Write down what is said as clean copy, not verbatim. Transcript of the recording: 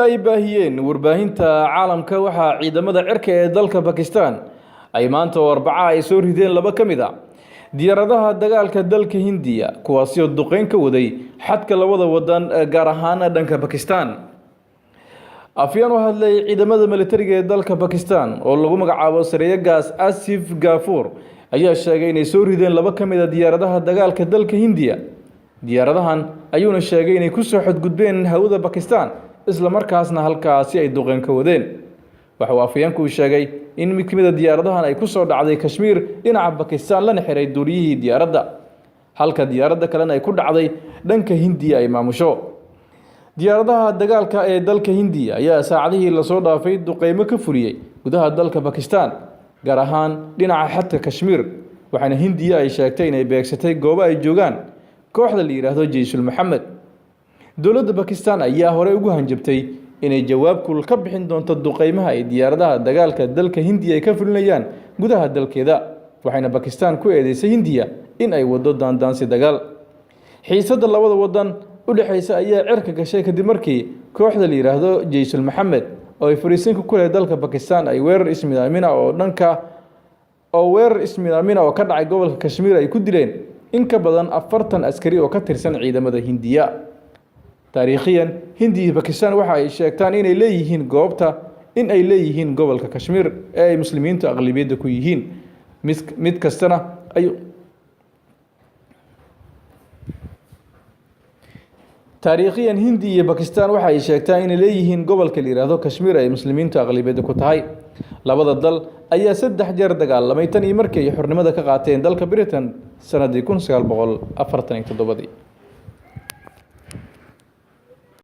Ay baahiyeen warbaahinta caalamka, waxaa ciidamada cirka ee dalka Bakistan ay maanta oo Arbaca ay soo rideen laba ka mid a diyaaradaha dagaalka dalka Hindiya, kuwaasi oo duqeyn ka waday xadka labada wadan, gaar ahaan dhanka Bakistan. Afyeen u hadlay ciidamada militariga ee dalka Bakistan oo lagu magacaabo sareeyegaas Asif Gafuur ayaa sheegay inay soo rideen laba ka mid a diyaaradaha dagaalka dalka Hindiya. Diyaaradahan ayuuna sheegay inay kusoo xadgudbeen hawada Bakistan, isla markaasna halkaasi ay duqeen ka wadeen. Waxa uu afhayeenku sheegay in mid ka mid a diyaaradahan ay kusoo dhacday Kashmiir dhinaca Bakistan, lana xiray duuliyihii diyaaradda, halka diyaaradda kalena ay ku dhacday dhanka Hindiya ay maamusho. Diyaaradaha dagaalka ee dalka Hindiya ayaa saacadihii lasoo dhaafay duqeymo ka fuliyey gudaha dalka Bakistan, gaar ahaan dhinaca xadka Kashmiir, waxaana Hindiya ay sheegtay inay beegsatay goobo ay joogaan kooxda la yidhaahdo Jeysul Maxamed. Dowladda Bakistan ayaa horey ugu hanjabtay inay jawaab kul ka bixin doonto duqeymaha ay diyaaradaha dagaalka dalka Hindiya ay ka fulinayaan gudaha dalkeeda, waxayna Bakistan ku eedeysay Hindiya in ay wado daandaansi dagaal. Xiisadda labada wadan u dhexeysa ayaa cirka gashay kadib markii kooxda la yidhaahdo Jeysul Maxamed oo ay fariisinka ku leh dalka Bakistan ay weerar ismidaamina oo dhanka oo weerar ismidaamina oo ka dhacay gobolka Kashmiir ay ku dileen in ka badan 40 askari oo ka tirsan ciidamada Hindiya. Taariikhiyan, Hindiya iyo Bakistan waxa ay sheegtaan inay leeyihiin goobta in ay leeyihiin gobolka Kashmiir ee ay muslimiintu aqlabiyadda ku yihiin, mid kastana ay. Taariikhiyan, Hindi iyo Bakistan waxa ay sheegtaan inay leeyihiin gobolka la yidhaahdo Kashmiir ay muslimiintu aqlabiyadda ku tahay. Labada dal ayaa 3 jeer dagaalamay tan iyo markii ay xornimada ka qaateen dalka Britain sanadii 1947-dii.